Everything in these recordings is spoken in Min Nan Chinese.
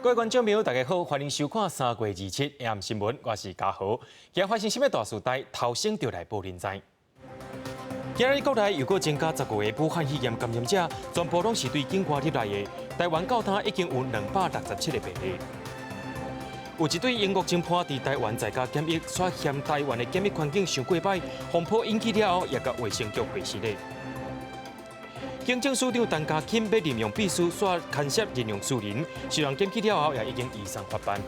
各位觀眾朋友，大家好，歡迎收看3月27 AM 新聞，我是嘉豪。今日發生啥物大事代，頭先就來報恁知。今日國內又閣增加15個武漢肺炎感染者，全部攏是對境外入來的。台灣到今已經有267個病例。有一對英國情伴佇台灣在家檢疫，卻嫌台灣的檢疫環境傷過䆀，風波引起了後，也共衛生局回實咧。警政署長陳家欽欲任用秘書，煞牽涉任用私人，受人檢舉了後，也已經移送法辦。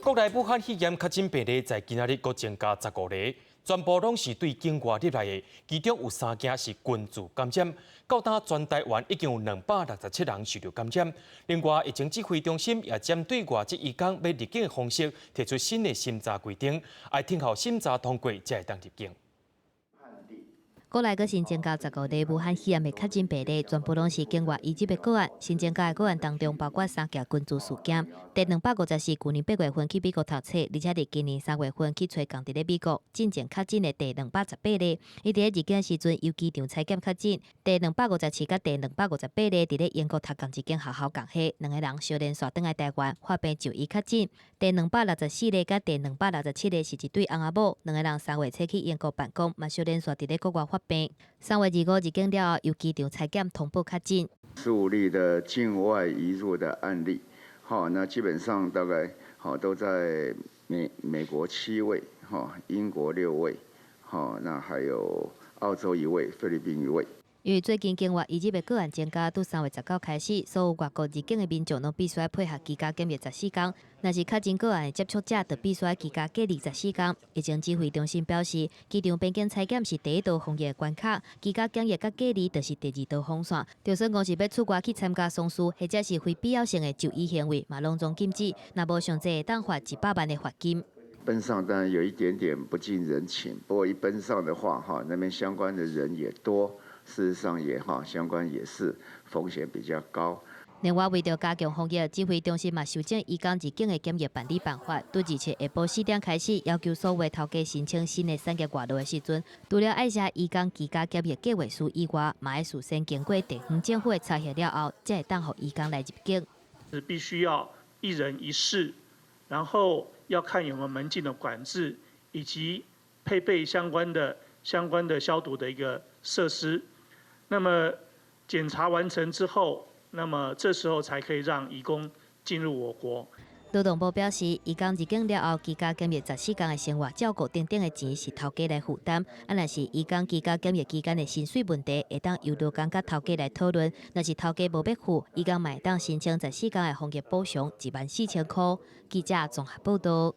國內武漢肺炎確診病例在今仔日閣增加15個，全部攏是對境外入來的，其中有三件是群聚感染。到今全台灣已經有267人受著感染。另外，疫情指揮中心也針對外籍移工欲入境的方式提出新的審查規定，愛聽候審查通過才會當入境。國內閣新增加15例武漢肺炎的確診病例，全部攏是境外移入的個案。新增加的個案當中，包括三件群聚事件。第254，舊年8月份去美國讀冊，而且佇今年3月份去揣仝佇咧美國，進前確診的第218例。伊佇咧入境時陣由機場採檢確診。第257佮第258例佇咧英國讀仝一間學校共歲，兩个人相連紲轉來台灣，發病就醫確診。第264例佮第267例是一對翁仔某，兩个人3月初去英國辦公，嘛相連紲佇咧國外發病。3月25入境了後，由機場採檢通報確診。 15例的境外移入的案例，好，那基本上大概好都在美國7位，哈，英國6位，好，那還有澳洲一位，菲律賓一位。因為最近境外移入的個案增加，對3月19開始，所有外國入境的民眾攏必須愛配合居家檢疫十四天。若是確診個案的接觸者，就必須愛居家隔離十四天。疫情指揮中心表示，機場邊境採檢是第一道防疫關卡，居家檢疫佮隔離就是第二道防線。就算講是欲出外去參加喪事，或者是非必要性的就醫行為，嘛攏總禁止。若無上濟會當罰100萬的罰金。奔上當然有一點點不近人情，不過一奔上的話，哈，那邊相關的人也多。事實上也哈，相關也是風險比較高。另外，為著加強防疫，指揮中心嘛修正移工入境的檢疫辦理辦法。對27下晡4點開始，要求所有頭家申請新的產業外勞的時陣，除了愛寫移工居家檢疫計劃書以外，嘛愛事先經過地方政府的查核了後，才會當予移工來入境。是必須要一人一室，然後要看有沒有門禁的管制，以及配備相關的消毒的一個設施。那麼檢查完成之後，那麼這時候才可以讓移工進入我國。勞動部表示，移工入境了後，居家檢疫十四天的生活照顧等等的錢是頭家來負擔。啊，若是移工居家檢疫期間的薪水問題，會當由勞工佮頭家來討論。若是頭家無欲付，移工嘛會當申請十四天的防疫補償14,000塊。記者綜合報道。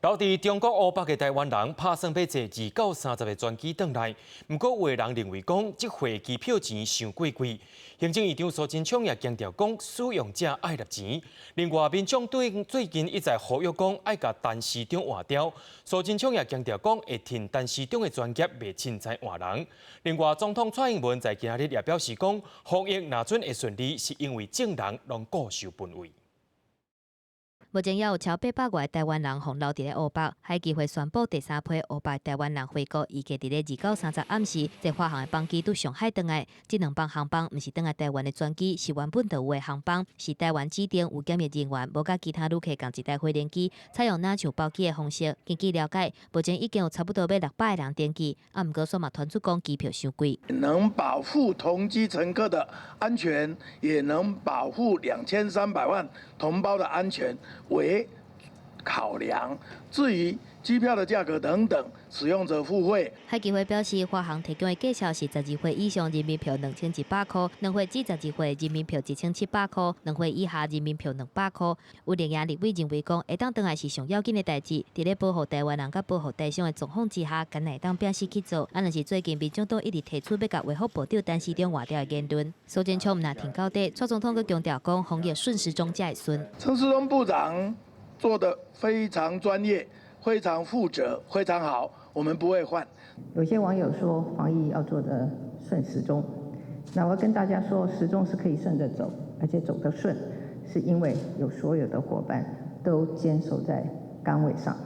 留佇中國湖北的台灣人拍算欲坐2到30的專機轉來，毋過有的人認為講，這回機票錢傷過貴。行政院長蘇貞昌也強調講，使用者愛納錢。另外，民眾黨最近一再呼籲講，愛共陳時中換掉。蘇貞昌也強調講，會替陳時中的專業袂凊彩換人。另外，總統蔡英文在今仔日也表示講，防疫若準會順利，是因為眾人攏固守本位。目前猶有超800外台灣人予留佇咧湖北，海基會宣布第三批湖北台灣人回國，預計佇咧2到30暗時，坐華航的班機對上海轉來。這兩班航班毋是轉來台灣的專機，是原本就有的航班，是台灣指定有檢疫人員，無佮其他旅客仝一台飛行機，採用若像包機的方式。根據了解，目前已經有差不多欲600個人登記，啊，毋過煞嘛傳出講機票傷貴。能保護同機乘客的安全，也能保護2300萬同胞的安全為考量，至於機票的價格等等，使用者付費。海基會表示，華航提供的價數是12歲以上人民票2100塊，2歲至12歲人民票1700塊，2歲以下人民票200塊。有綠營立委認為講，會當轉來是上要緊的代誌，佇咧保護台灣人佮保護台商的狀況之下，敢若會當拼死去做。啊，若是最近民眾黨一直提出欲共衛福部長陳時中換掉的言論，蘇貞昌毋若停到底，蔡總統閣強調講，防疫順時鐘才會順。陳時中部長做得非常專業，非常負責，非常好，我們不會換。有些網友說防疫要做得順時鐘，那我要跟大家說，時鐘是可以順着走，而且走得順，是因為有所有的夥伴都堅守在崗位上。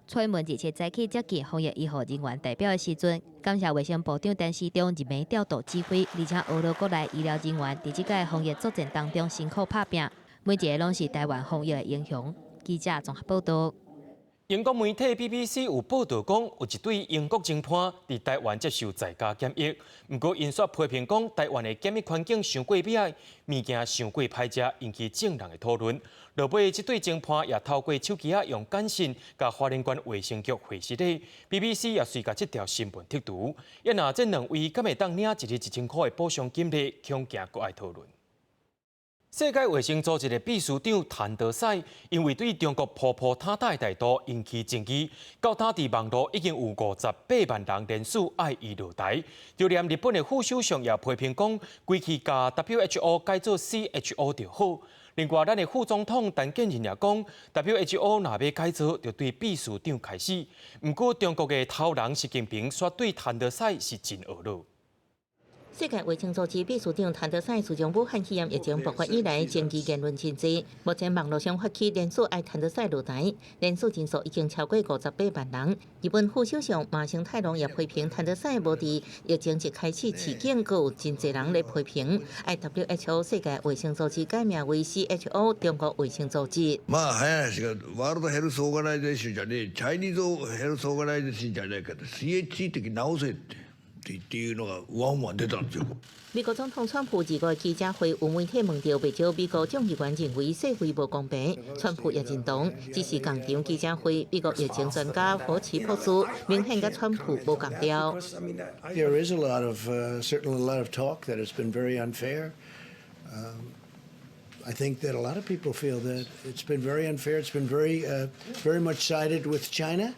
蔡英文27早起接見防疫醫護人員代表的時陣，感謝衛生部長陳時中入暝調度指揮，而且呵咾國內醫療人員佇這擺防疫作戰當中辛苦拍拚，每一个攏是台灣防疫的英雄。記者綜合報道。英國媒體 BBC 有報道講，有一對英國偵探佇台灣接受在家檢疫，毋過𪜶煞批評講，台灣的檢疫環境傷過歹，物件傷過歹食，引起眾人的討論。落尾，這對偵探也透過手機仔用簡訊共花蓮縣衛生局回實咧。BBC 也隨共這條新聞剔除。啊若這兩位敢會當領一日1000箍的補償金咧，恐驚閣愛討論。世界衛生組織的秘書長譚德塞，因為對中國鋪鋪塌塌的態度引起爭議，到今佇網路已經有58萬人連署愛伊落台。就連日本的副首相也批評講，規氣共 WHO 改做 CHO 就好。另外，咱的副總統陳建仁也講，WHO 若欲改造，就對秘書長開始。毋過，中國的頭人習近平煞對譚德塞是真惡咾。世界衛生組織秘書長譚德塞自從武漢肺炎疫情爆發以來，爭議言論真濟。目前網路上發起聯署愛譚德塞落台，聯署人數已經超過58萬人。日本副首相麻生太郎也批評譚德塞無佇疫情一開始示警，閣有真濟人咧批評愛 WHO 世界衛生組織改名為 CHO 中國衛生組織。まあ早い話がワールドヘルスオーガナイゼーションじゃねえ、チャイニーズヘルスオーガナイゼーションじゃねえかと CHE って直せって。っていうのがワンワン出たんですよ。美國總統川普二五記者會有媒體問到，袂少美國眾議員認為世衛無公平，川普也認同。只是仝場記者會，美國疫情專家福奇博士明顯佮川普無仝調。 There is a lot of certainly a lot of talk that has been very unfair. I think that a lot of people feel that it's been very unfair. It's been very, very much sided with China.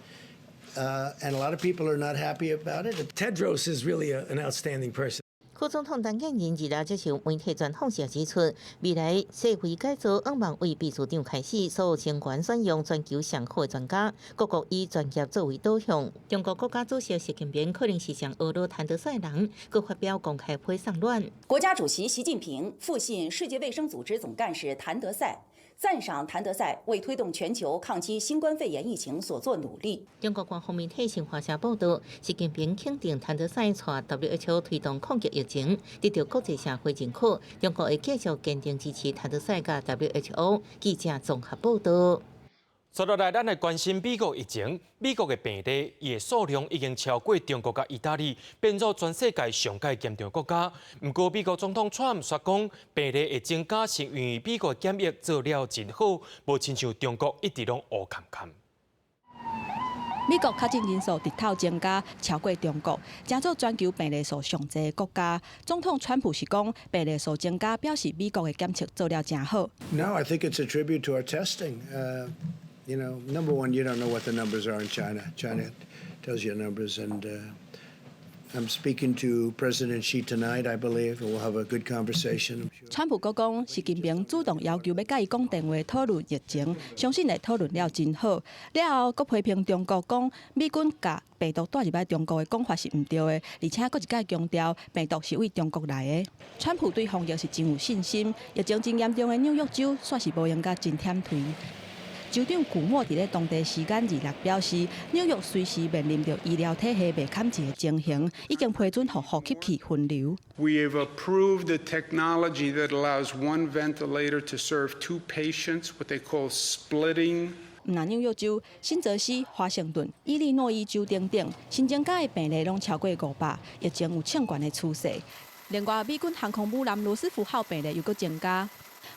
And a lot of people are not happy about it. Tedros is really an outstanding person. 副總統陳建仁二六接受媒體專訪時指出，未來世衛改組向望為秘書長開始，所有成員選用全球上好的專家，各國以專業作為導向。中國國家主席習近平可能是上呵咾譚德塞人，閣發表公開批送暖。國家主席習近平復信世界衛生組織總幹事譚德塞，讚賞譚德塞為推動全球抗擊新冠肺炎疫情所做努力。中國官方媒體新華社報道，習近平肯定譚德塞帶 WHO 推動抗擊疫情，得到國際社會認可。中國會繼續堅定支持譚德塞佮 WHO。記者綜合報道。接落來，咱來關心美國疫情。美國的病例，伊的數量已經超過中國佮意大利，變做全世界上蓋嚴重國家。毋過，美國總統川普煞講，病例會增加是因為美國檢疫做了真好，無親像中國一直攏烏崁崁。美國確診人數直透增加，超過中國，成做全球病例數上濟的國家。總統川普是講，病例數增加表示美國的檢測做了誠好。 No, I think it's a tribute to our testing. Number one, you don't know what the numbers are in China. China tells you numbers, and I'm speaking to President Xi tonight, I believe, and we'll have a good conversation. 川普閣講，習近平主動要求欲佮伊講電話討論疫情，相信會討論了真好。了後，閣批評中國講，美軍共病毒帶入來中國的講法是毋對的，而且閣一擺強調病毒是對中國來的。川普對防疫是真有信心，疫情真嚴重的紐約州煞是無閒共真忝頹。州長古莫佇咧當地時間26表示，紐約隨時面臨著醫療體系袂堪治的情形，已經批准予呼吸器分流。 We have approved a technology that allows one ventilator to serve two patients, what they call splitting. 毋但紐約州、新澤西、華盛頓、伊利諾伊州等等，新增加的病例攏超過500，疫情有衝懸的趨勢。另外，美軍航空母艦羅斯福號病例又閣增加。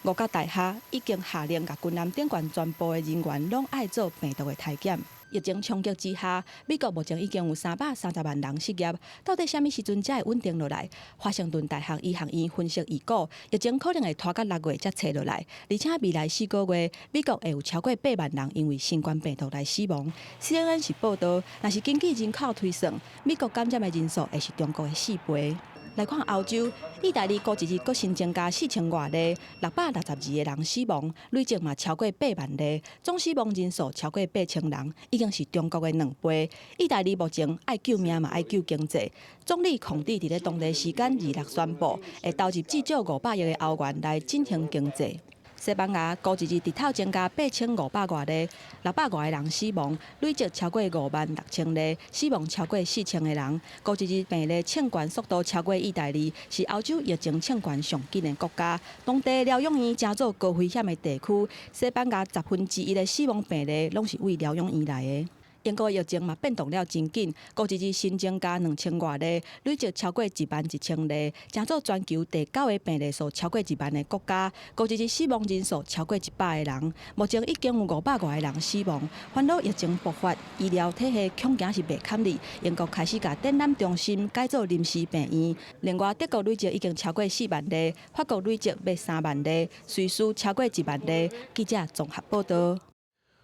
五角大廈已經下令，共軍艦頂懸全部的人員攏愛做病毒的篩檢。疫情衝擊之下，美國目前已經有330萬人失業，到底啥物時陣才會穩定落來？華盛頓大學醫學院分析預估，疫情可能會拖到6月才衰落來，而且未來4個月，美國會有超過8萬人因為新冠病毒來死亡。CNN 是報道，若是根據人口推算，美國感染的人數會是中國的4倍。來看歐洲，意大利過一日閣新增加4000外例，662個人死亡，累計嘛超過8萬例，總死亡人數超過8000人，已經是中國的2倍。意大利目前愛救命嘛愛救經濟，總理孔蒂佇咧當地時間26宣布，會投入至少500億的歐元來振興經濟。西班牙五二二日頭增加8500外例，600外个人死亡，累積超過5萬6千例，死亡超過4000個人。五二二病例衝懸速度超過意大利，是歐洲疫情衝懸上緊的國家。當地療養院成做高危險的地區，西班牙1/10的死亡病例攏是對療養院來的。英國疫情嘛變動了真緊，五二二新增加2000外例，累積超過1萬1千例，成做全球第九个病例數超過1萬的國家。五二二死亡人數超過100個人，目前已經有500外個人死亡。煩惱疫情爆發，醫療體系恐驚是袂堪哩。英國開始共展覽中心改做臨時病院。另外，德國累積已經超過4萬例，法國累積欲3萬例，瑞士超過1萬例。記者綜合報道。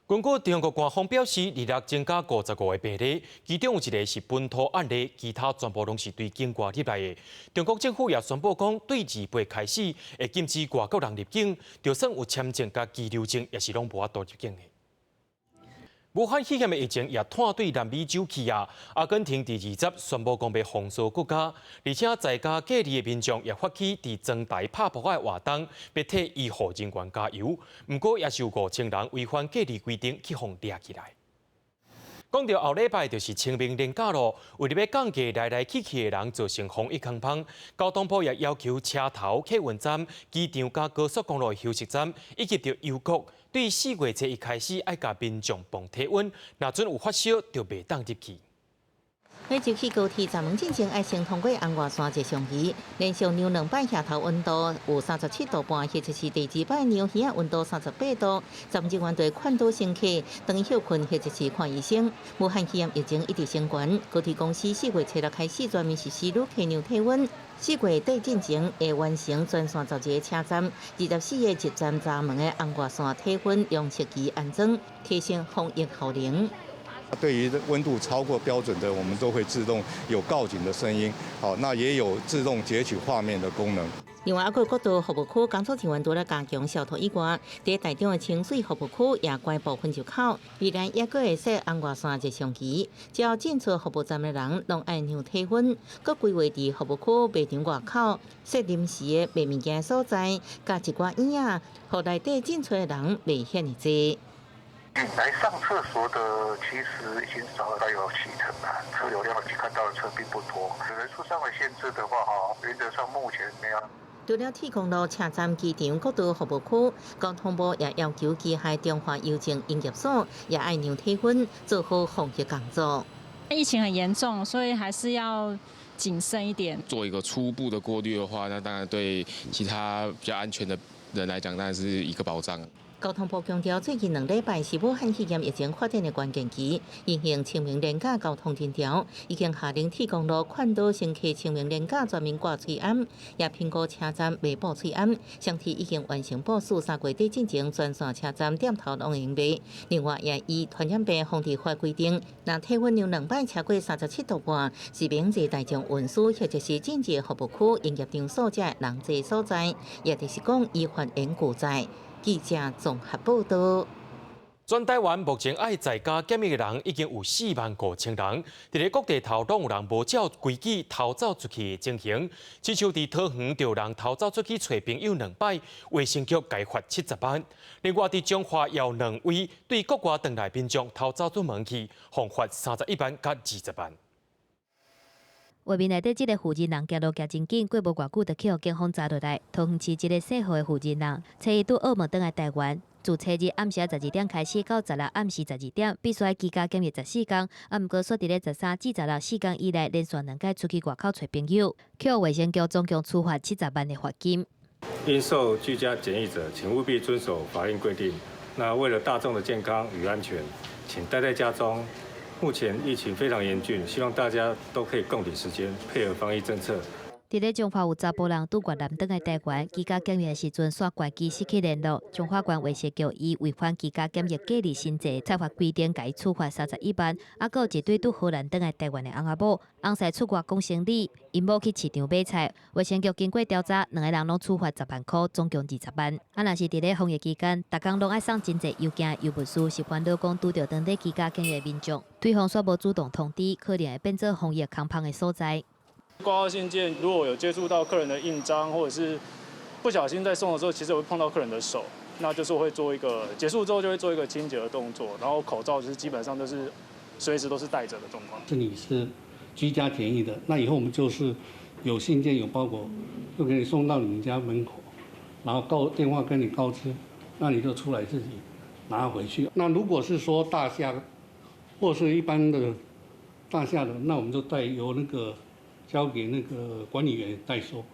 根據中國官方表示，二日增加55個病例，其中有一個是本土案例，其他全部攏是對境外入來的。中國政府也宣布講，對28開始會禁止外國人入境，就算有簽證佮居留證，也是攏無法度入境的。武漢肺炎的疫情也拖對南美洲去啊！阿根廷佇20宣布講欲封鎖國家，而且在家隔離的民眾也發起佇妝台拍噗仔的活動，欲替醫護人員加油。毋過也是有5000人違反隔離規定去予掠起來。講到後禮拜就是清明連假咯，為著欲降低來來去去的人造成防疫空芳，交通部也要求車頭、客運站、機場佮高速公路的休息站，以及著郵局，對4月初一開始愛共民眾磅體溫，若準有發燒就袂當入去。每周去高鐵閘門進前愛先通過紅外線熱像儀，連續量兩擺額頭溫度有37.5度，或者是第二擺量耳仔溫度38度，站人員就會勸導乘客轉去歇睏或者是看醫生。武漢肺炎疫情一直升懸，高鐵公司4月初六開始全面實施旅客量體溫。4月底進前會完成全線12個車站、24個入站閘門的紅外線體溫量測儀安裝，提升防疫效能。對於溫度超過標準的，我們都會自動有告警的聲音，好，那也有自動截取畫面的功能。另外，閣有國道服務區工作人員除了加強消毒以外，佇台中的清水服務區也關部分入口，未來也閣會設紅外線熱像儀，只要進出服務站的人，攏愛量體溫。閣規劃佇服務區賣場外口設臨時的賣物件所在，佮一寡椅仔，予內底進出的人袂遐爾濟。來上廁所的其實已經少了大概有7成了，車流量看到的車並不多。人數上的限制的話，哈，原則上目前沒有。除了鐵公路車站、機場、國道服務區，交通部也要求旗下中華郵政營業所也愛量體溫，做好防疫工作。疫情很嚴重，所以還是要謹慎一點。做一個初步的過濾的話，那當然對其他比較安全的人來講，當然是一個保障。交通部強調，最近2禮拜是武漢肺炎疫情發展的關鍵期，因應清明連假交通人潮，已經下令鐵公路勸導乘客清明連假全面掛喙罨，也評估車站袂布喙罨，雙鐵已經完成部署，3月底進前全線車站店頭攏會用賣。另外，也依傳染病防治法規定，若體溫量兩擺超過37.5度，是免坐大眾運輸或者是進入服務區營業場所遮人濟所在，也就是講依法應拒載。記者綜合報道。全台灣目前愛在家檢疫的人已經有4萬5千人，佇咧各地頭攏有人無照規矩偷走出去的情形，親像佇桃園就有人偷走出去揣朋友兩擺，衛生局共罰70萬。另外佇彰化也有兩位對國外轉來民眾偷走出門去，予罰31萬佮20萬。畫面內底這個負責人行路行真緊，過無偌久就去予警方查落來。桃園市一个姓何的負責人，初一拄澳門轉來台灣，自初二暗時12點開始到十六暗時12點，必須愛居家檢疫14工。啊，毋過煞佇咧13至164工以內，連續兩擺出去外口揣朋友，去予衛生局總共處罰70萬的罰金。應受居家檢疫者，請務必遵守法令規定。那為了大眾的健康與安全，請待在家中。目前疫情非常嚴峻，希望大家都可以共體時艱，配合防疫政策。佇咧彰化有查埔人拄越南轉來台灣，居家檢疫的時陣，煞關機失去聯絡。彰化縣衛生局以違反居家檢疫隔離新制裁罰規定，共伊處罰31萬。啊，閣有一對拄荷蘭轉來台灣的翁仔某，翁婿出外講生理，𪜶某去市場買菜。衛生局經過調查，兩個人攏處罰10萬箍，總共20萬。啊，若是佇咧防疫期間，逐工攏愛送真濟郵件、郵物師，是煩惱講拄著當地居家檢疫的民眾，對方煞無主動通知，可能會變做防疫空芳的所在。掛號信件如果有接觸到客人的印章，或者是不小心在送的時候，其實會碰到客人的手。那就是會做一個結束之後就會做一個清潔的動作，然後口罩就是基本上都是隨時都是戴着的狀況。這裡是居家檢疫的，那以後我們就是有信件有包裹，就給你送到你們家門口，然後告電話跟你告知，那你就出來自己拿回去。那如果是說大廈或是一般的大廈的，那我們就代由那個交給那個管理員代收。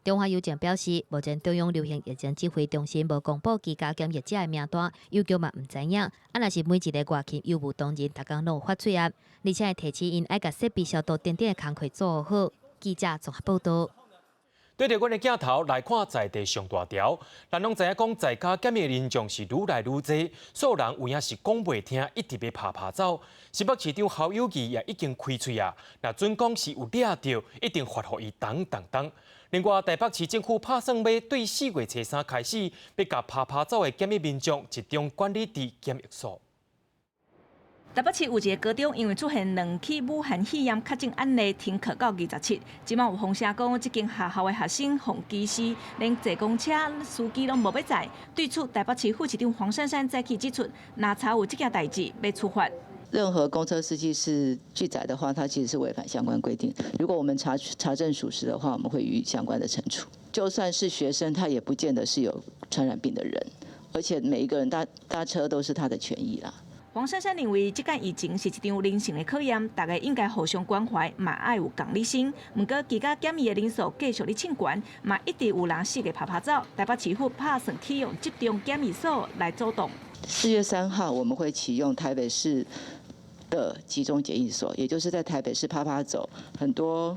中華郵政表示，目前中央流行疫情指揮中心無公布居家檢疫者的名單，郵局嘛毋知影。啊，若是每一个外勤郵務同仁，逐工攏有發喙罨，而且會提醒𪜶愛共設備消毒等等的工課做好。記者綜合報道。對著阮的鏡頭來看，在地上大條，咱攏知影講，在家檢疫的民眾是愈來愈濟，所有人有影是講袂聽，一直欲趴趴走。新北市長侯友宜也已經開喙啊，若準講是有掠著，一定罰予伊重重重。另外，台北市政府拍算欲對4月初3開始，欲共趴趴走的檢疫民眾集中管理佇檢疫所。台北市有一个高中，因為出現兩起武漢肺炎確診案例，停課到27。這馬有風聲講，這間學校的學生予歧視，連坐公車司機攏無欲載。對此，台北市副市長黃珊珊早起指出，若查有這件代誌，欲處罰。任何公車司機是拒載的話，他其實是違反相關規定。如果我們查證屬實的話，我們會予以相關的懲處。就算是學生，他也不見得是有傳染病的人，而且每一個人搭車都是他的權益啦。黃珊珊認為，這間疫情是一場人性的考驗，大家應該互相關懷，嘛愛有同理心。毋過，居家檢疫的人數繼續咧衝懸，嘛一直有人四界趴趴走。台北市府拍算啟用集中檢疫所來阻擋。4月3號，我們會啟用台北市的集中檢疫所，也就是在台北市趴趴走，很多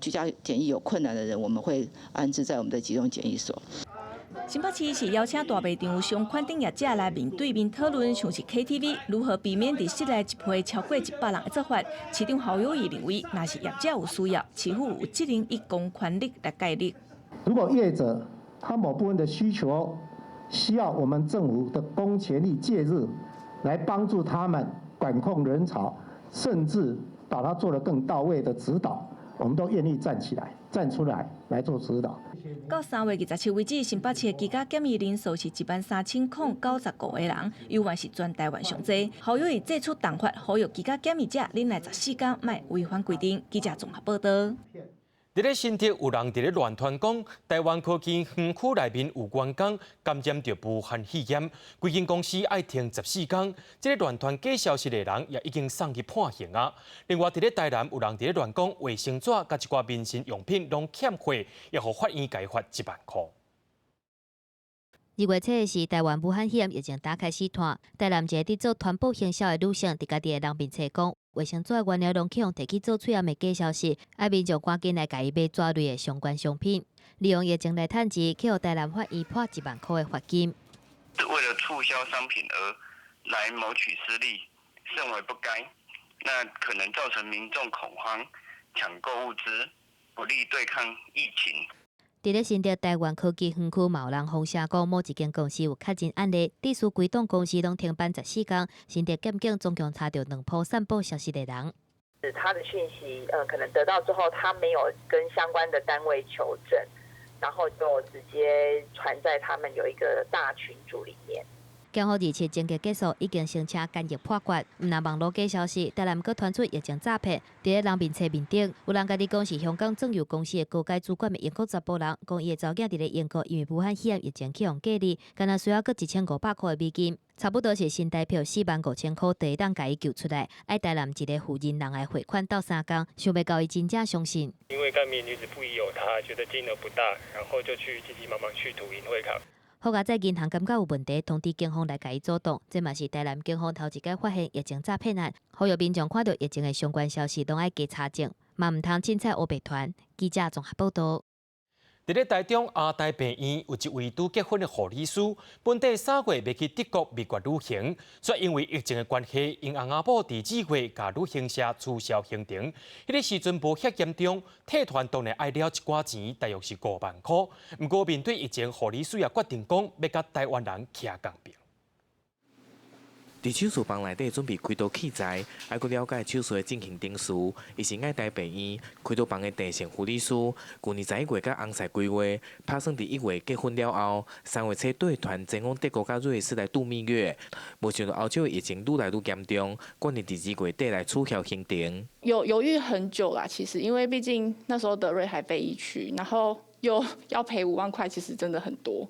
居家檢疫有困難的人，我們會安置在我們的集中檢疫所。新北市是邀請大賣場相關頂業者來面對面討論，像是 KTV 如何避免佇室內一批超過100人的做法。市長侯友宜認為，若是業者有需要，市府有責任以公權力來介入。如果業者他某部分的需求需要我們政府的公權力介入，來幫助他們管控人潮，甚至把它做得更到位的指導，我們都願意站起來、站出來來做指導。到3月27為止，新北市的居家檢疫人數是13,095個人，猶原是全台灣上濟。侯友宜祭出重罰，呼籲居家檢疫者忍耐14天，莫違反規定。記者綜合報道。佇咧新竹有人佇咧亂傳講，台灣科技園區內面有員工感染著武漢肺炎，規間公司愛停14工。這个亂傳假消息的人也已經送去判刑啊。另外，佇咧台南有人佇咧亂講，衛生紙佮一寡民生用品攏欠貨，也予法院共伊罰1萬箍。2月7日是台灣武漢肺炎疫情打開始傳，台南一个佇做傳播行銷的女性，佇家己的人面冊講，衛生紙原料攏去予提去做喙罨的假消息，愛民眾趕緊來共伊買紙類的相關商品，利用疫情來趁錢，去予台南法院判1萬箍的罰金。是為了促銷商品而來謀取私利，甚為不該。那可能造成民眾恐慌，搶購物資，不利對抗疫情。佇咧新竹台灣科技園區，嘛有人風聲講某一間公司有確診案例，致使規棟公司攏停班14工。新竹檢警總共查著兩波散布消息的人。他的訊息，可能得到之後，他沒有跟相關的單位求證，然後就直接傳在他們有一個大群組裡面。檢好27偵緝結束，已經申請簡易判決。毋但網路假消息，台南閣傳出疫情詐騙，佇咧人面冊面頂，有人家己講是香港鑽油公司的高階主管的英國查埔人，講伊的查某囝佇咧英國因為武漢肺炎疫情去予隔離，敢若需要閣1500箍的美金，差不多是新台票45,000箍，就會當共伊救出來。愛台南一个負責人來匯款鬥相共，想袂到伊真正相信。因為該名女子不疑有他，覺得金額不大，然後就去急急忙忙去吐銀匯卡。好佳哉銀行感覺有問題，通知警方來共伊阻擋。這嘛是台南警方頭一擺發現疫情詐騙案，呼籲民眾看著疫情的相關消息，攏愛加查證，嘛毋通凊彩烏白傳。記者綜合報道。佇咧台中阿大病院有一位拄結婚的護理師，本底3月欲去德國蜜月旅行，卻因為疫情的關係，𪜶翁仔某佇2月共旅行社取消行程。彼个時陣無遐嚴重，退團當然愛了一寡錢，大約是5萬箍。毋過面對疫情，護理師也決定講欲佮台灣人徛仝爿。佇手術房內底準備開刀器材，還閣了解手術的進行程序。伊是愛台病院開刀房的鄭姓護理師，舊年11月佮翁婿規劃，拍算佇1月結婚了後，3月初帶團前往德國佮瑞士來度蜜月。無想到歐洲疫情愈來愈嚴重，決定佇2月底來取消行程。有猶豫很久啦，其實因為畢竟那時候德瑞還被疫區，然後又要賠5萬塊，其實真的很多。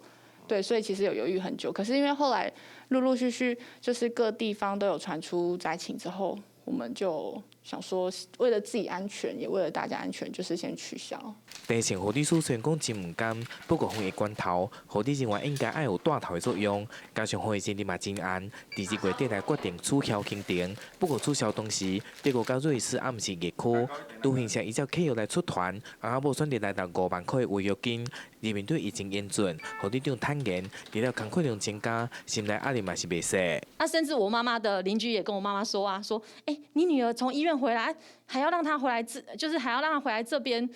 對，所以其實有猶豫很久。可是因為後來陸陸續續就是各地方都有傳出災情之後，我們就想說，為了自己安全，也為了大家安全，就是先取消。鄭姓護理師雖然講真毋甘，不過防疫關頭，護理人員應該愛有帶頭的作用。加上防疫真嘛真絚，佇2月底來決定取消行程。不過取消當時，德國佮瑞士猶毋是疫區，旅行社依照契約來出團，翁仔某選擇來拿5萬塊的違約金。面對疫情嚴峻，護理長坦言，除了工課量增加，心內壓力嘛是袂細。啊，甚至我媽媽的鄰居也跟我媽媽說啊，說，欸，你女兒從醫院回來，還要讓她回來這，就是還要讓她回來這邊，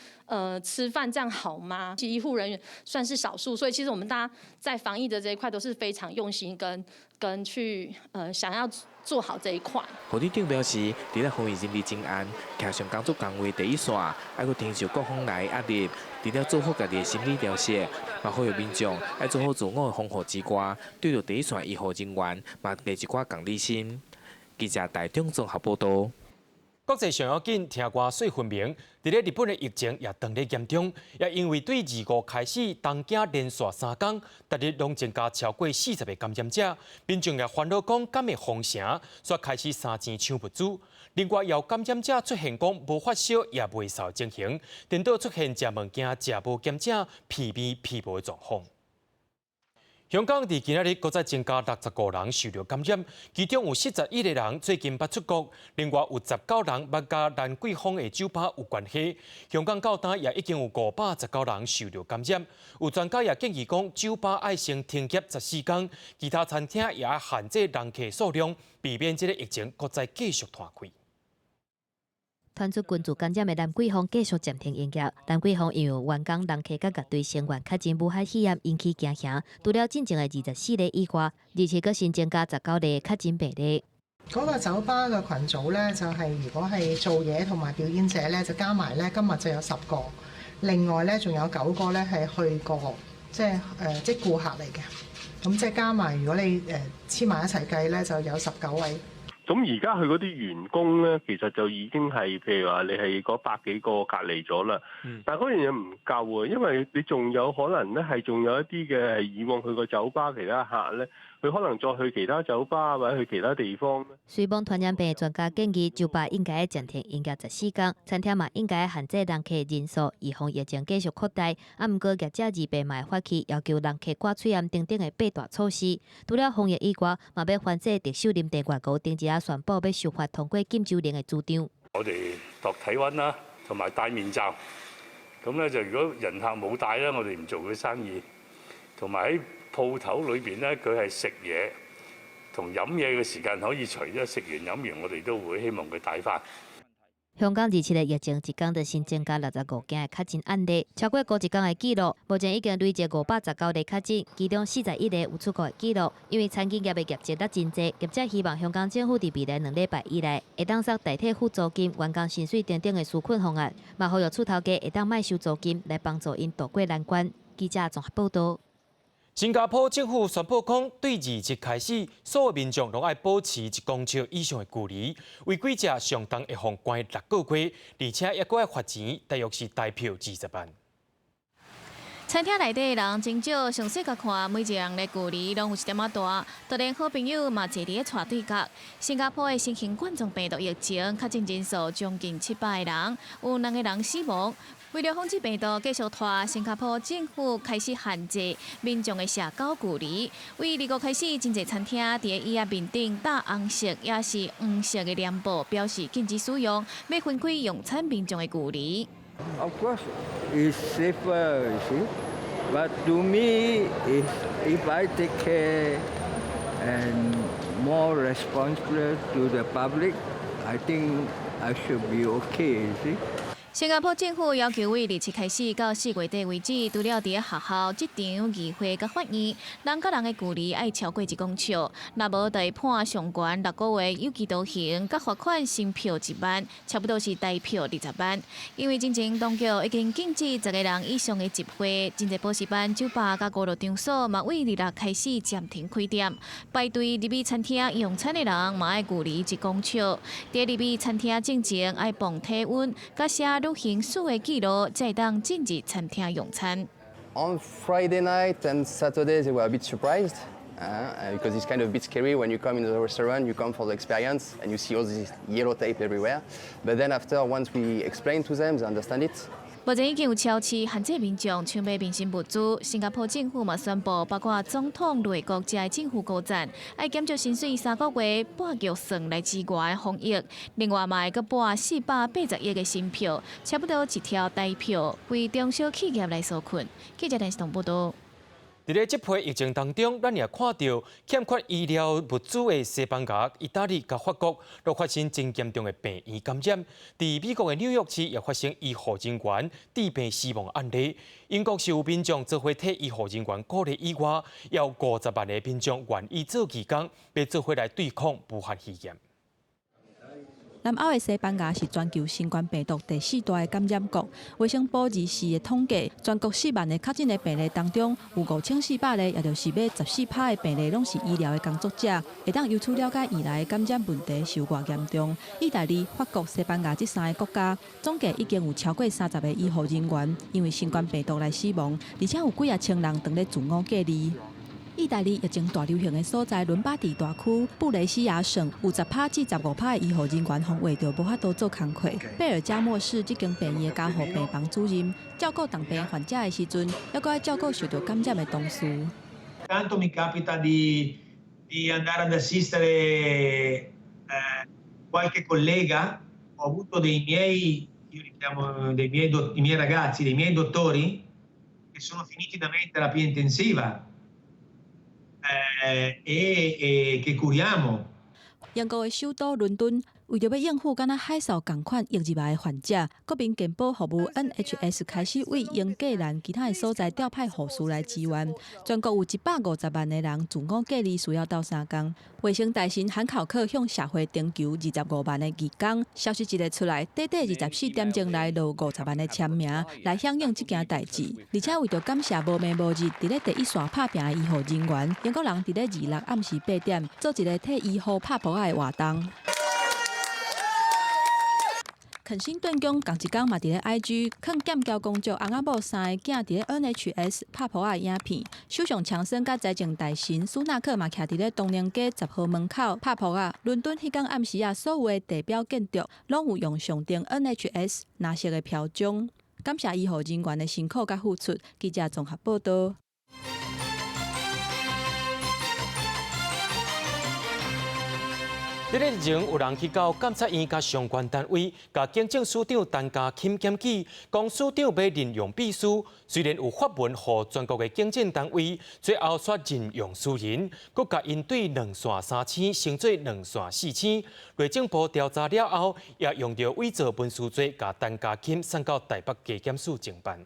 吃飯，這樣好嗎？醫護人員算是少數，所以其實我們大家在防疫的這一塊都是非常用心跟去，想要做好這一塊。護理長表示，除了防疫人力真絚，徛上工作崗位第一線，還閣承受各方來的壓力，除了做好家己的心理調適，嘛呼籲民眾愛做好自我的防護之外，對著第一線醫護人員，嘛加一寡同理心。記者台中綜合報導。國際上要緊，聽歌說分明。佇咧日本的疫情也當咧嚴重，也因為對25開始，東京連續3工，逐日攏增加超過40個感染者，民眾也煩惱講敢會封城，煞開始三錢搶物資。另外，有感染者出現講無發燒也袂瘦情形，顛倒出現食物件食無檢者鼻味鼻無的狀況。香港佇今仔日閣再增加65人受著感染，其中有41個人最近捌出國，另外有19人捌佮蘭桂坊的酒吧有關係。香港到今也已經有519人受著感染。有專家也建議講，酒吧愛先停業14天，其他餐廳也愛限制人客數量，避免這个疫情閣再繼續拖開。傳出群聚感染的蘭桂坊繼續暫停營業。蘭桂坊因為員工、人客佮樂隊成員確診武漢肺炎，引起驚嚇。除了進前的24例以外，而且閣新增加19例確診病例。嗰個酒吧嘅群組咧，就係如果係做嘢同埋表演者咧，就加埋咧，今日就有10個。另外咧，仲有9個咧係去過，即係顧客嚟嘅。咁即係加埋，如果你黐埋一齊計咧，就有19位。咁而家佢嗰啲員工咧，其實就已經係譬如話你係嗰百幾個隔離咗啦。但係嗰樣嘢唔夠啊，因為你仲有可能咧係仲有一啲嘅係以往去過酒吧其他客咧，佢可能再去其他酒吧或者去其他地方。隨網傳染病的專家建議，酒吧應該暫停營業14天，餐廳嘛應該限制人客人數，以防疫情繼續擴大。啊，毋過業者二八嘛會發起要求人客掛喙罨等等的八大措施。除了防疫以外，嘛欲反制特首林鄭月娥頂日仔宣布欲修法通過禁酒令的主張。我哋度體溫啦，同埋戴面罩。咁咧就如果人客冇戴咧，我哋唔做佢生意。同埋喺鋪頭裏邊咧，佢係食嘢同飲嘢嘅時間可以除咗食完飲完，我哋都會希望佢戴翻。香港27日疫情一工就新增加65件的確診案例，超過過一工的紀錄。目前已經累計519例確診，其中41個有出國的紀錄。因為餐飲業的業績得真濟，業者希望香港政府佇未來2禮拜以內，會當煞代替付租金、員工薪水等等的紓困方案，嘛呼籲厝頭家會當莫收租金來幫助𪜶渡過難關。記者綜合報導。新加坡政府宣布講，對27開始，所有民眾攏愛保持1公尺以上的距離，違規者上重會予關6個月，而且猶閣愛罰錢，大約是台票20萬。餐廳內底的人真少，詳細共看，每一個人的距離攏有一點仔大，就連好朋友嘛坐佇咧斜對角。新加坡的新型冠狀病毒疫情確診人數將近700個人，有兩個人死亡。為了防止病毒繼續拖，新加坡政府開始限制民眾的社交距離。為25開始，真濟餐廳佇椅仔面頂貼紅色抑是黃色的簾布，表示禁止使用，欲分開用餐民眾的距離。 Of course, it's safer, you see. But to me, if I take care and more responsible to the public, I think I should be okay, you see. 新加坡政府要求對27開始到4月底為止，除了佇學校、職場、議會佮法院，人佮人的距離愛超過1公尺，若無就會判上懸6個月有期徒刑，佮罰款新票1萬，差不多是台票20萬。因為之前當局已經禁止10個人以上的集會，真濟補習班、酒吧佮娛樂場所嘛，對26開始暫停開店。排隊入去餐廳用餐的人嘛愛距離1公尺，佇入去餐廳進前愛磅體溫，佮寫旅行史的記錄，才會當進入餐廳用餐。 On Friday night and Saturday, they were a bit surprised because it's kind of a bit scary when you come in the restaurant, you come for the experience and you see all this yellow tape everywhere. But then after, once we explain to them, they understand it. 目前已經有超市限制民眾搶買民生物資。新加坡政府嘛宣布，包括總統、內閣這政府高層，愛減少薪水3個月撥預算來支援防疫。另外嘛會閣撥480億的新票，差不多一兆台票，為中小企業來紓困。記者電視台報導。佇咧這波疫情當中，咱也看著欠缺醫療物資的西班牙、意大利佮法國，都發生真嚴重的病院感染。佇美國的紐約市也發生醫護人員致病死亡案例。英國是有民眾做伙替醫護人員鼓勵以外，也有50萬个民眾願意做義工，欲做伙來對抗武漢肺炎。南歐的西班牙是全球新冠病毒第四大的感染國。衛生部24的統計，全國4萬个確診的病例當中，有5400例，也就是欲14%的病例，攏是醫療的工作者。會當由此了解，院內的感染問題是有偌嚴重。意大利、法國、西班牙這三个國家，總計已經有超過30个醫護人員因為新冠病毒來死亡，而且有幾仔千人當咧自我隔離。意大利疫情大流行的所在倫巴第大區布雷西亞省，有10%至15%的醫護人員防衛著無法度做工課。貝爾加莫市這間病院的加護病房主任照顧重病患者的時陣，猶閣愛照顧受著感染的同事。 Tanto mi capita di andare ad assistere qualche collega, ho avuto dei miei, io li chiamo dei miei, i miei ragazzi, dei miei dottori, che sono finiti da me in terapia intensiva e che curiamo. 英國的首都倫敦，為著欲應付敢若海嘯仝款湧入來的患者，國民健保服務 NHS 開始對英格蘭其他的所在調派護士來支援。全國有150萬个人自我隔離，需要鬥相共。衛生大臣漢考克向社會徵求25萬个義工，消息一个出來，短短24點鐘內就有50萬个簽名來響應這件代誌。而且為著感謝無暝無日佇咧第一線拍拚的醫護人員，英國人佇咧26暗時8點做一个替醫護拍噗仔的活動。肯辛頓宮仝一工嘛佇咧 IG 放劍橋公爵翁仔某三个囝佇咧 NHS 拍噗仔的影片。首相強生佮財政大臣蘇納克嘛徛佇咧唐寧街10號門口拍噗仔。倫敦彼工暗時啊，所有的地標建築攏有用象徵 NHS 藍色的標章，感謝醫護人員的辛苦佮付出。記者綜合報導。佇咧日前有人去到監察院佮相關單位，共警政署長陳家欽檢舉，講署長欲任用秘書，雖然有發文予全國的警政單位，最後卻任用私人，閣共𪜶對兩線三星升做兩線四星。內政部調查了後，也用著偽造文書罪，共陳家欽送到台北地檢署偵辦。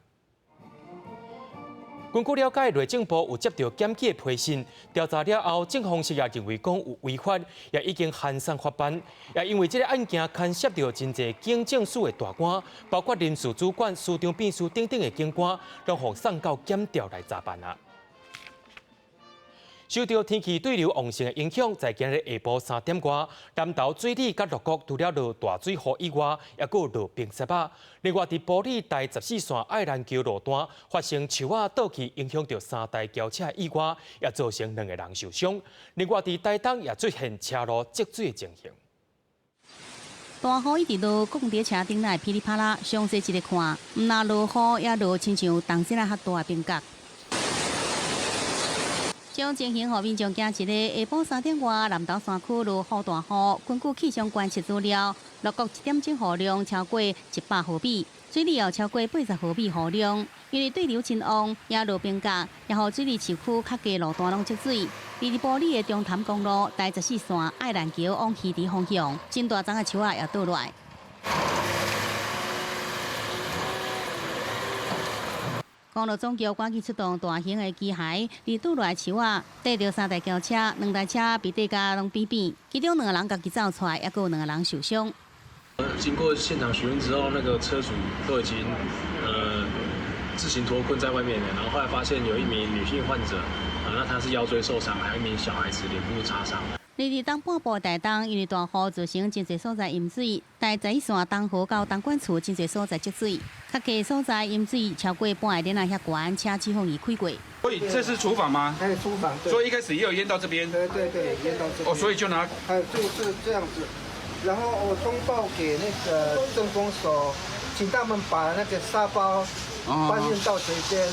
根據了解，內政部有接著檢舉的批信，調查了後，正方式也認為講有違法，也已經函送法辦。也因為這个案件牽涉著真濟警政署的大官，包括人事主管、司長秘書等等的警官，攏予送到檢調來查辦啊。受著天氣對流旺盛的影響，在今日下晡3點外，南投水里佮鹿谷除了落大水雨以外，猶閣落冰雪仔。另外，佇埔里台14線愛蘭橋路段發生樹仔倒去，影響著三台轎車意外，也造成2個人受傷。另外，佇台東也出現車路積水的情形。大雨一直落，講佇車頂內噼里啪啦，詳細一个看，毋但落雨，也落親像冬至仔較大的冰角。這種情形，予民眾驚一个下晡3點外，南投山區落雨大雨。根據氣象觀測資料，鹿谷一點鐘雨量超過100毫米，水里也超過80毫米雨量。因為對流真旺，也落冰角，也予水里市區較低路段攏積水。佇埔里的中潭公路台14線愛蘭橋往魚池方向，真大叢的樹仔也倒落來。公路總局趕緊出動大型的機械，離倒落來樹仔，硩著三台轎車，兩台車被硩甲攏扁扁，其中兩个人家己走出來，抑閣有兩个人受傷。經過現場詢問之後，那個車主都已經自行脫困在外面了，然後後來發現有一名女性患者，啊，那她是腰椎受傷，還有一名小孩子臉部擦傷。而佇東半部台東，因為大雨造成真濟所在淹水，台十一線東河到東管厝真濟所在積水，較低所在淹水超過半个輪仔遐懸，車只予伊開過。所以這是廚房嗎？哎，廚房。所以一開始也有淹到這邊。對對對，淹到這邊。哦，所以就拿。哎，就是這樣子。然後我通報給那個鎮公所，請他們把那個沙包搬運到這邊。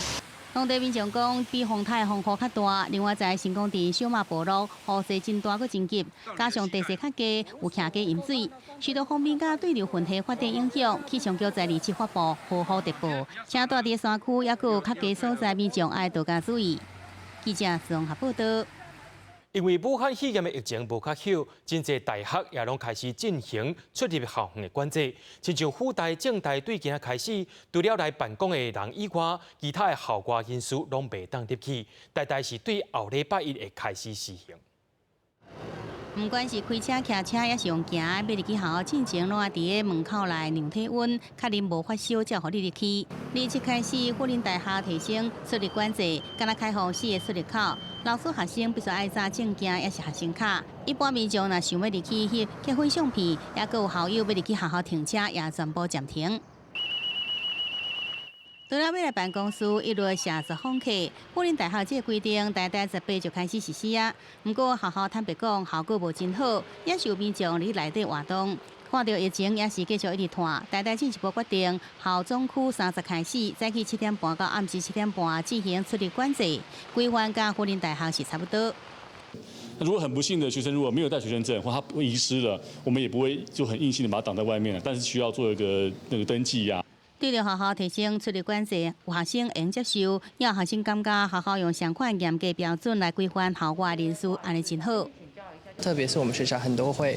當地民眾講，比風台風雨較大。另外，在成功鎮小馬部落，雨勢真大，閣真急，加上地勢較低，有徛家淹水，受到鋒面佮對流雲系發展影響，氣象局在27發布豪雨特報，請住佇山區抑閣有較低所在民眾愛多加注意。記者綜合報道。因為武漢肺炎的疫情無較好，真濟大學也攏開始進行出入校園的管制。親像輔大、政大對今仔開始，除了來辦公的人以外，其他的校外人士攏袂當入去。台大是對後禮拜一會開始實行。毋管是開車、騎車，抑是用行，欲入去學校進前，攏愛佇个門口來量體溫，確認無發燒，才予你入去。27開始，輔仁大學提升出入管制，干焦開放四个出入口，老師、學生必須愛紮證件，抑是學生卡。一般民眾若想欲入去翕結婚相片，抑閣有校友欲入去學校停車，也全部暫停。除了欲來辦公室，一律謝絕訪客。輔仁大學這个規定，台大18就開始實施啊。毋過學校坦白講，效果無真好，也是有民眾佇內底活動。看著疫情也是繼續一直拖，台大進一步決定，校總區30開始，早起7點半到暗時7點半進行出入管制，規範佮輔仁大學是差不多。那如果很不幸的學生如果沒有帶學生證或他遺失了，我們也不會就很硬性的把他擋在外面了，但是需要做一個那個登記呀。對著學校提升出入管制，有學生會接受，也有學生感覺學校用相款嚴格標準來規範校外人士，按呢真好。特別是我們學校很多會，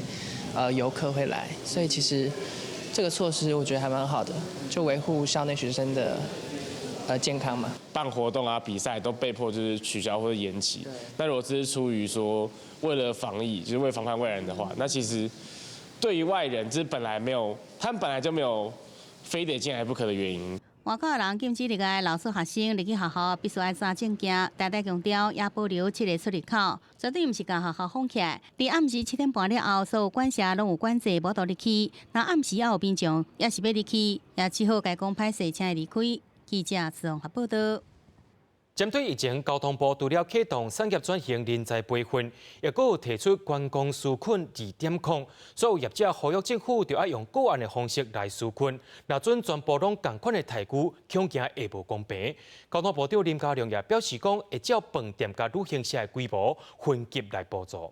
遊客會來，所以其實這個措施我覺得還蠻好的，就維護校內學生的健康嘛。辦活動啊、比賽都被迫就是取消或者延期。那如果只是出於說為了防疫，就是為了防範外人的話，那其實對於外人，就是本來沒有，他們本來就沒有非得進來不可的原因。外口的人禁止入來，老師、學生入去學校必須愛紮證件。台大強調也保留七个出入口，絕對毋是共學校封起來。佇暗時7點半了後，所有館舍攏有管制，無法度入去。若暗時猶有民眾抑是欲入去，也只好共伊講歹勢，請伊離開。記者綜合報道。針對疫情，交通部除了啟動產業轉型人才培訓，抑閣有提出觀光紓困2.0，所有業者呼籲政府著愛用個案的方式來紓困，若準全部攏仝款的待遇，恐驚會無公平。交通部長林佳龍也表示講，會照飯店佮旅行社的規模分級來補助。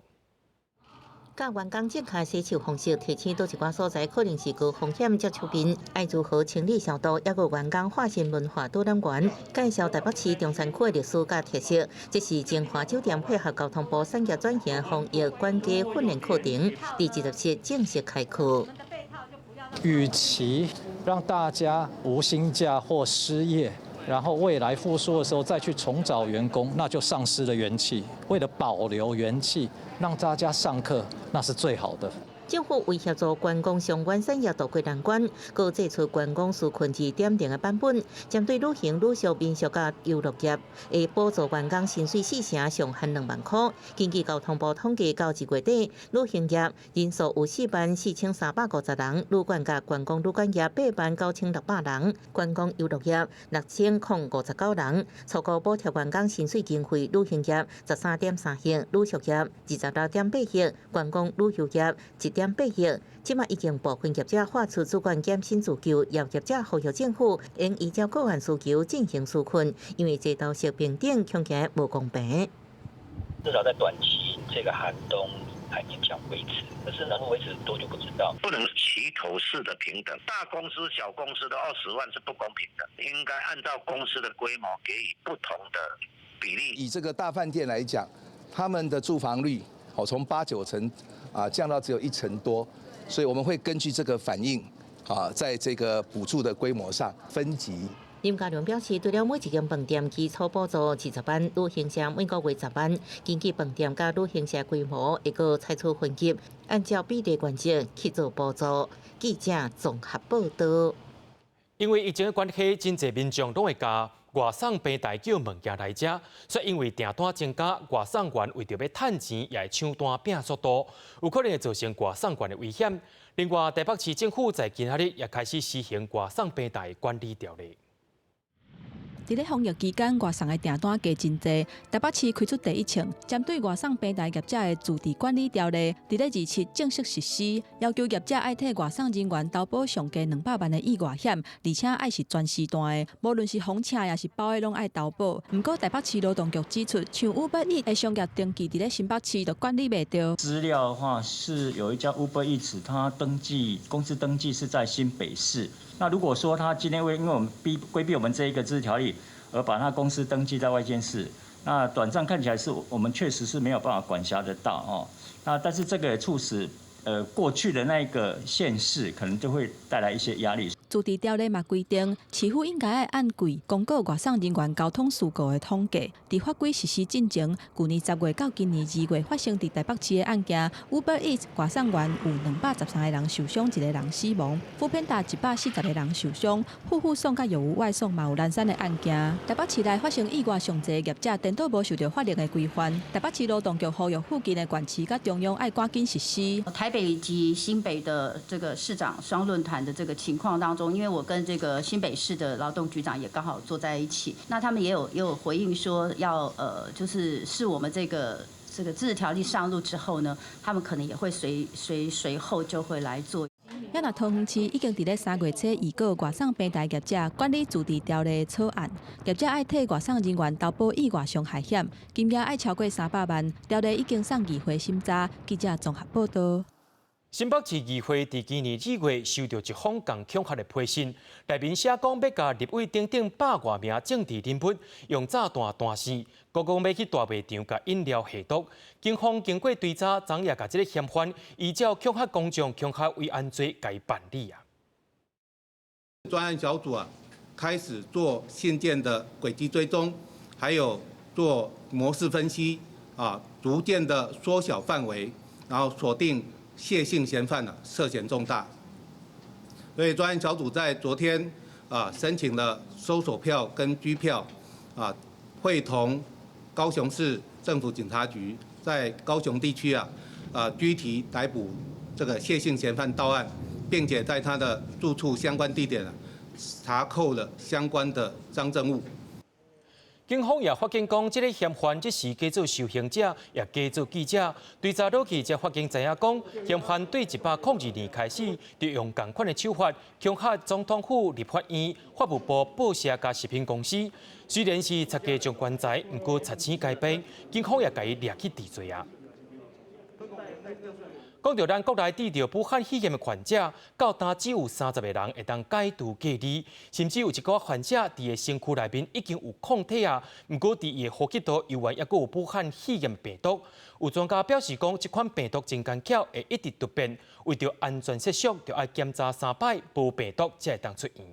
佮員工正確洗手方式，提醒佗一寡所在可能是高風險接觸面，愛如何清理消毒，抑閣員工化身文化導覽員，介紹台北市中山區的歷史佮特色。這是晶華酒店配合交通部產業轉型防疫管家訓練課程，佇27正式開課。與其讓大家無薪假或失業，然後未來復甦的時候再去重找員工，那就喪失了元氣。為了保留元氣，讓大家上課，那是最好的。政府為協助觀光相關產業渡過難關，閣祭出觀光紓困2.0的版本，針對旅行、旅宿、民宿佮遊樂業，會補助員工薪水四成，上限2萬箍。根據交通部統計，到1月底，旅行業人數有44,350人，旅館佮觀光旅館業89,600人，觀光遊樂業6,059人。初步補貼員工薪水經費，旅行業13.3億，旅宿業26.8億，觀光旅遊業1.8億，這馬已經部分業者發出自願減薪訴求，也業者呼籲政府應依照個案需求進行紓困，因為齊頭式平等恐驚無公平。至少在短期，這個寒冬還勉強維持，可是能維持多久不知道。不能齊頭式的平等，大公司、小公司的20萬是不公平的，應該按照公司的規模給予不同的比例。以這個大飯店來講，他們的住房率哦從八九成啊降到只有一成多，所以我們會根據這個反應啊，在這個補助的規模上分級。林佳龍表示，除了每一間飯店基礎補助20萬，旅行社每個月10萬，根據飯店佮旅行社規模，會閣採取分級，按照比例原則去做補助。記者綜合報道。因為疫情的關係，真濟民眾攏會共外送平台叫物件來食，所以因為訂單增加，外送員為著欲趁錢，也會搶單拼速度，有可能會造成外送員的危險。另外，台北市政府在今仔日也開始實行外送平台管理條例。佇咧防疫期間，外送的訂單加真濟。台北市開出第一槍，針對外送平台業者的自治管理條例，佇咧27正式實施，要求業者愛替外送人員投保上低200萬的意外險，而且愛是全時段的，無論是封車抑是包的，攏愛投保。毋過台北市勞動局指出，像 Uber Eats 的商業登記佇咧新北市就管理袂著。資料的話，是有一家 Uber Eats，它登記公司登記是在新北市。那如果說他今天為因為我們避規避我們這一個自治條例，而把他公司登記在外縣市，那短暫看起來是我們確實是沒有辦法管轄得到哦。那但是這個也促使過去的那個縣市可能就會帶來一些壓力。自治條例嘛規定，市府應該愛按季公告外送人員交通事故的統計。佇法規實施進前，舊年10月到今年2月發生佇台北市的案件，Uber Eats 外送員有213個人受傷，一個人死亡；foodpanda 140個人受傷，富富送佮藥物外送嘛有難產的案件。台北市內發生意外上濟業者，顛倒無受著法令的規範。台北市勞動局呼籲附近的縣市佮中央愛趕緊實施。台北及新北的這個市長雙論壇的這個情況當中，因為我跟這個新北市的勞動局長也剛好坐在一起，那他們也有回應說要就是是我們這個自治條例上路之後呢，他們可能也會隨後就會來做。也若桃園市已經佇咧3月初預告外送平台業者管理自治條例草案，業者愛替外送人員投保意外傷害險，金額愛超過300萬。條例已經送議會審查。記者綜合報道。新北市議會佇今年2月收到一封共恐嚇的批信，內面寫講欲共立委等等百外名政治人物用炸彈彈死，閣講欲去大賣場共飲料下毒。警方經過追查，昨夜共這个嫌犯依照恐嚇公眾、恐嚇危安罪共伊辦理啊。專案小組啊，開始做信件的軌跡追蹤，還有做模式分析啊，逐漸的縮小範圍，然後鎖定謝姓嫌犯呢涉嫌重大，所以專案小組在昨天啊申請了搜索票跟拘票，啊會同高雄市政府警察局在高雄地區啊拘提逮捕這個謝姓嫌犯到案，並且在他的住處相關地點查扣了相關的贓證物。警方也發現講，這个嫌犯這時假做受刑者，也假做記者。追查落去，才發現知影講，嫌犯對102年開始，就用仝款的手法，恐嚇總統府、立法院、法務部、報社佮食品公司。雖然是賊家將棺材，毋過賊星改變，警方也共伊掠去治罪啊。講著咱國內得著武漢肺炎的患者，到今只有30個人會當解除隔離，甚至有一寡患者佇伊身軀內面已經有抗體啊，毋過佇伊的呼吸道猶原猶閣有武漢肺炎病毒。有專家表示講，這款病毒真奸巧，會一直突變，為著安全設想，就愛檢查三擺無病毒才會當出院。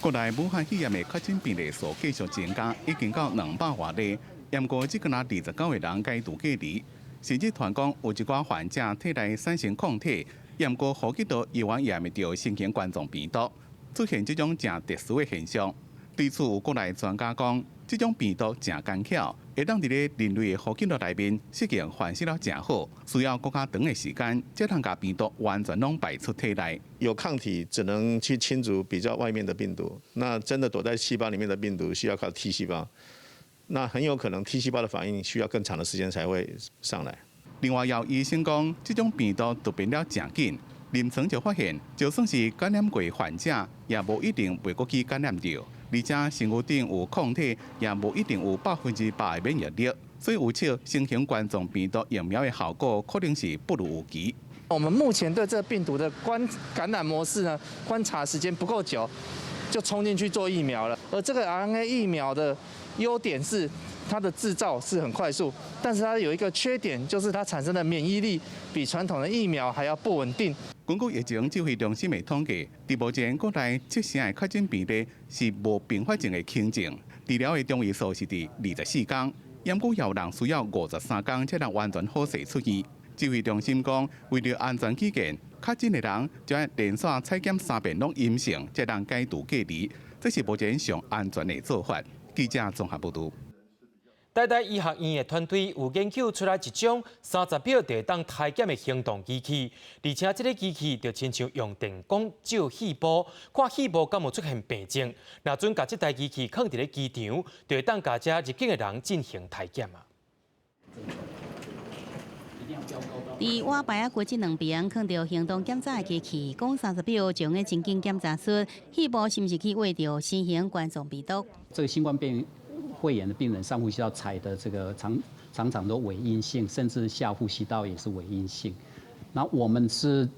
國內武漢肺炎的確診病例數繼續增加，已經到200外例，毋過只干焦29個人解除隔離。甚至傳講有一寡患者體內產生抗體，毋過呼吸道猶原驗袂著新型冠狀病毒，出現這種誠特殊的現象。對此，有國內專家講，這種病毒誠奸巧，會當佇咧人類的呼吸道內面適應繁殖了誠好，需要閣較長的時間，才通共病毒完全攏排出體內。有抗體只能去清除比較外面的病毒，那真的躲在細胞裡面的病毒需要靠 T 細胞。那很有可能 T 細胞的反應需要更長的時間才會上來。另外，有醫生講，這種病毒突變了誠緊，臨床就發現，就算是感染過患者，也無一定袂閣去感染著，而且身軀頂有抗體，也無一定有100%的免疫力。所以有測新型冠狀病毒疫苗的效果，可能是不如預期。我們目前對這個病毒的觀感染模式呢，觀察時間不夠久，就衝進去做疫苗了。而這個 RNA 疫苗的優點是它的製造是很快速，但是它有一個缺點，就是它產生的免疫力比傳統的疫苗還要不穩定。根根據疫情指揮中心的統計，佇目前國內七成的確診病例是無併發症的輕症，治療的中位數是佇24天，猶閣有人需要53天才能完全好勢出院。指揮中心講，為著安全起見，確診的人就愛連續採檢三遍攏陰性，才能解除隔離。這是目前上安全的做法。記者綜合報導。台大醫學院的團隊有研究出來一種30秒就會當篩檢的行動機器，而且這个機器就親像用電光照肺部，看肺部敢有出現病症。若準共這台機器囥佇咧機場，就會當共遮入境的人進行篩檢啊。佇瓦牌仔機這兩邊囥著行動檢查的機器，講30秒就會真緊檢查出肺部是毋是去秽著新型冠狀病毒。這個新冠病肺炎的病人上呼吸道採的這個常常常都偽陰性，甚至下呼吸道也是偽陰性。那我們是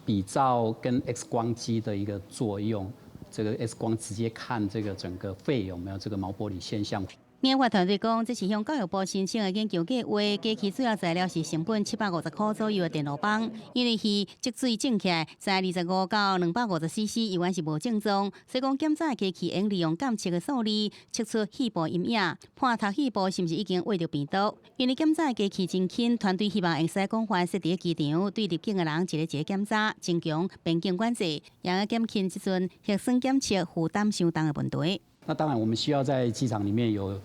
比照跟 X 光機的一個作用，這個 X 光直接看這個整個肺有沒有這個毛玻璃現象。研發團隊講，這是向教育部申請的研究計劃，機器主要材料是成本750塊左右的電路板，因為是積水種起來，在25到250 cc，猶原是無症狀，所以講檢查的機器會利用監測的數字測出肺部陰影，判讀肺部是毋是已經秽著病毒。因為檢查的機器真輕，團隊希望會使廣泛設佇機場，對入境的人一个一个檢查，增強邊境管制，也會減輕這陣核酸檢測負擔傷重的問題。那當然，我們需要在機場裡面有，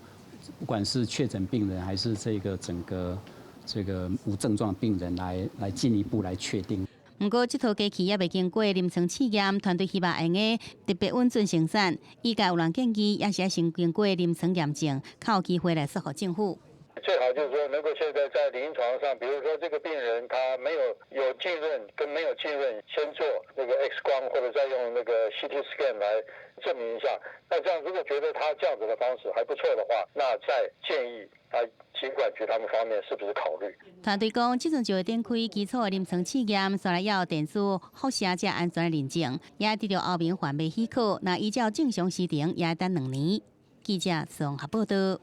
不管是確診病人還是這個整個這個無症狀病人來進一步來確定。毋過，這套機器猶未經過臨床試驗，團隊希望會用特別穩準生產。醫界有人建議，也是愛先經過臨床驗證，較有機會來說服政府。最好就是說，能夠現在在臨床上，比如說這個病人他沒有有浸潤跟沒有浸潤，先做那個 X 光或者再用那個 CT scan 來證明一下。那這樣如果覺得他這樣子的方式還不錯的話，那再建議他疾管局他們方面是不是考慮？團隊講，這陣就會展開基礎的臨床試驗，煞來要電子輻射這安全的認證，也得著歐盟販賣許可。若依照正常時程，也等2年。記者綜合報導。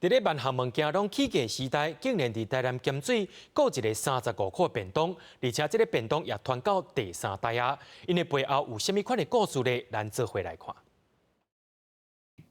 佇咧萬項物件攏起價時代，竟然佇台南鹹水閣一个35塊便當，而且這个便當也傳到第三代啊！𪜶的背後有啥物款的故事咧？咱做伙來看。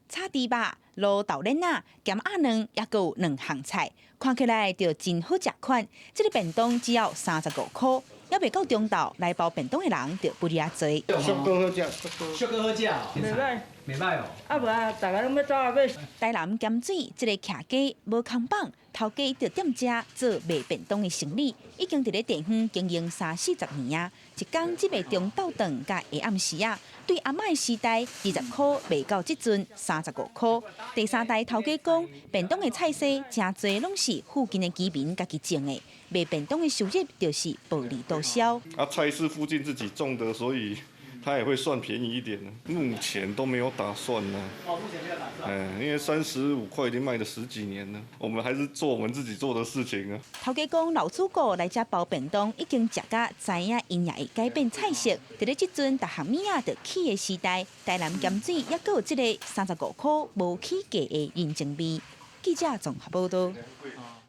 炒豬肉、滷豆奶仔、鹹鴨卵，猶閣有兩項菜，看起來就真好食款。這个便當只要35塊，猶未到中晝來包便當的人就不離仔濟。俗閣好食，俗閣好食，袂䆀，袂䆀哦。啊無啊，逐家攏欲走啊買。台南鹹水這个徛家無空放，頭家佇踮遮做賣便當的生意，已經佇咧地方經營三四十年啊。一工只賣中晝頓佮下暗時仔，對阿嬤的時代20塊賣到這陣35塊。第三代頭家講，便當的菜色誠濟攏是附近的居民家己種的，賣便當的收入就是薄利多銷。啊，菜是附近自己種的，所以他也會算便宜一點。目前都沒有打算呢。哦，目前沒有打算。嗯，因為35塊已經賣了十幾年了，我們還是做我們自己做的事情啊。頭家講，老主顧來遮包便當，已經食甲知影𪜶也會改變菜色。佇咧這陣逐項物仔都起的時代，台南鹹水猶閣有這个35塊無起價的人情味。記者綜合報導。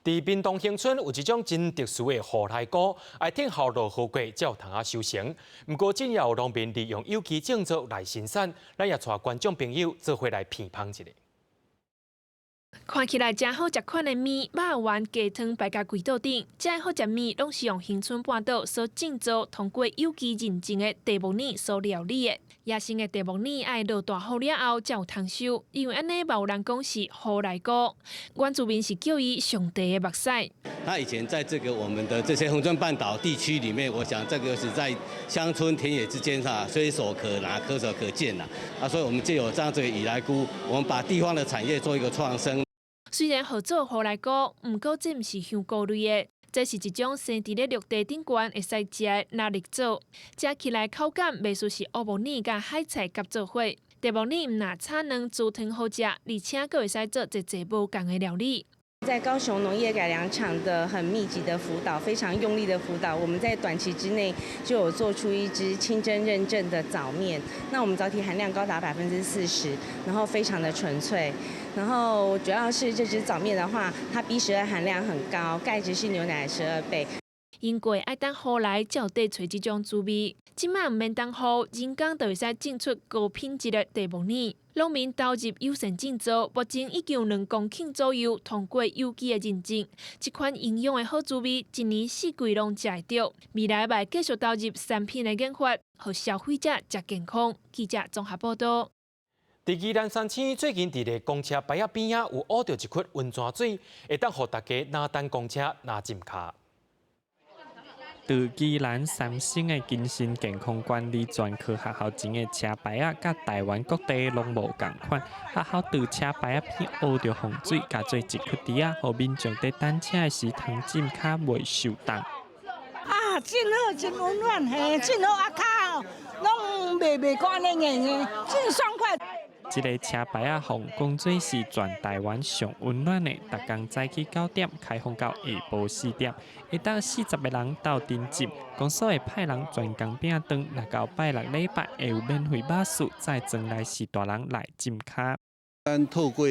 佇屏東恆春有一種真特殊的雨來菇，愛等候落雨過才有通仔收成。毋過，真也有農民利用有機種植來生產，咱也帶觀眾朋友做伙來品嘗一下。看起來誠好食款的麵，肉圓、雞湯擺佇櫃桌頂，遮好食麵攏是用恆春半島所種植、通過有機認證的茶木耳所料理的。野生的茶木耳愛落大雨了後才有通收，因為按呢嘛有人講是雨來菇。原住民是叫伊上帝的目屎。那以前在這個我們的這些恆春半島地區裡面，我想這個是在鄉村田野之間哈，隨手可拿、可手可見啦。啊，所以我們就有這樣子雨來菇，我們把地方的產業做一個創生。雖然號做雨來菇，毋過這毋是香菇類的，這是一種生佇咧陸地頂懸會使食的蘆綠藻，食起來口感袂輸是烏木耳佮海菜夾做伙。茶木耳毋但炒卵煮湯好食，而且閣會使做濟濟無仝的料理。在高雄農業改良場的很密集的輔導，非常用力的輔導，我們在短期之內就有做出一支清真認證的棗麵。那我們棗體含量高達40%，然後非常的純粹。然後主要是這支棗麵的話，它 B12含量很高，鈣質是牛奶12倍。因過愛等雨來才有得揣這種滋味。這擺毋免等雨，人工就會使種出高品質的茶木耳。農民投入友善種植，目前已經有2公頃左右通過有機的認證。這款營養的好滋味，一年四季攏食會著。未來嘛會繼續投入產品的研發，予消費者食健康。記者綜合報導。佇宜蘭山區最近佇咧公車牌仔邊仔有挖著一窟溫泉水，會當予大家若等公車若浸跤。佇宜蘭三星的精神健康管理專科學校前的車牌仔，佮台灣各地攏無仝款。學校佇車牌仔邊挖著風水，共做一窟池仔，予民眾佇等車的時通浸跤袂受凍。啊，真好，真溫暖，嘿，真好啊，跤攏袂閣按呢硬的，真爽快。這个車牌仔防講做是全台灣上溫暖的，逐工早起9點開放到下晡4點，會當40個人鬥陣浸。公所會派人專工餅頓，若到拜六禮拜會有免費巴士載莊內士大人來浸跤。咱透過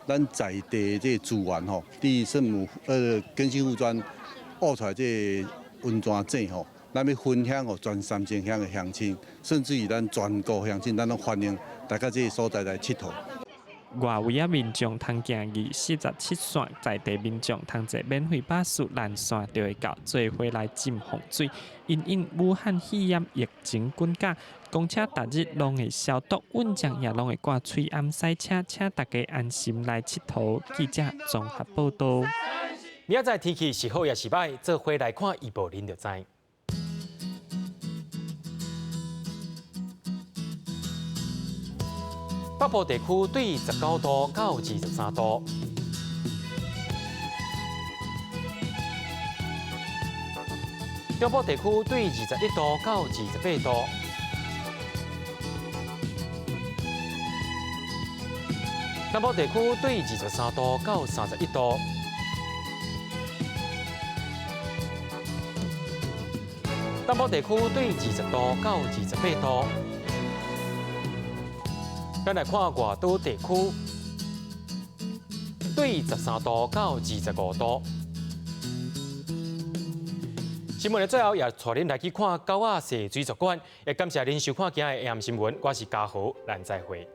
咱在地這個資源吼，佇聖母更新附專挖出來這個溫泉井吼，咱欲分享予全三星鄉的鄉親，甚至於咱全國鄉親，咱攏歡迎來到這个所在來𨑨迌。外圍仔民眾通行247線，在地民眾通坐免費巴士攔線就會到，做伙來浸風水。因應武漢肺炎疫情滾價，公車逐日攏會消毒，運將也攏會掛喙罨賽車，請大家安心來𨑨迌。記者綜合報導。明仔載天氣是好抑是䆀，做伙來看預報，恁就知。北部地區對19度到23度，中部地區對21度到28度，南部地區對23度到31度，東部地區對20度到28度。咱來看外島地區，對13度到25度。新聞的最後，也帶恁來去看九仔踅水族館。也感謝恁收看今日的 AM 新聞，我是嘉豪，咱再會。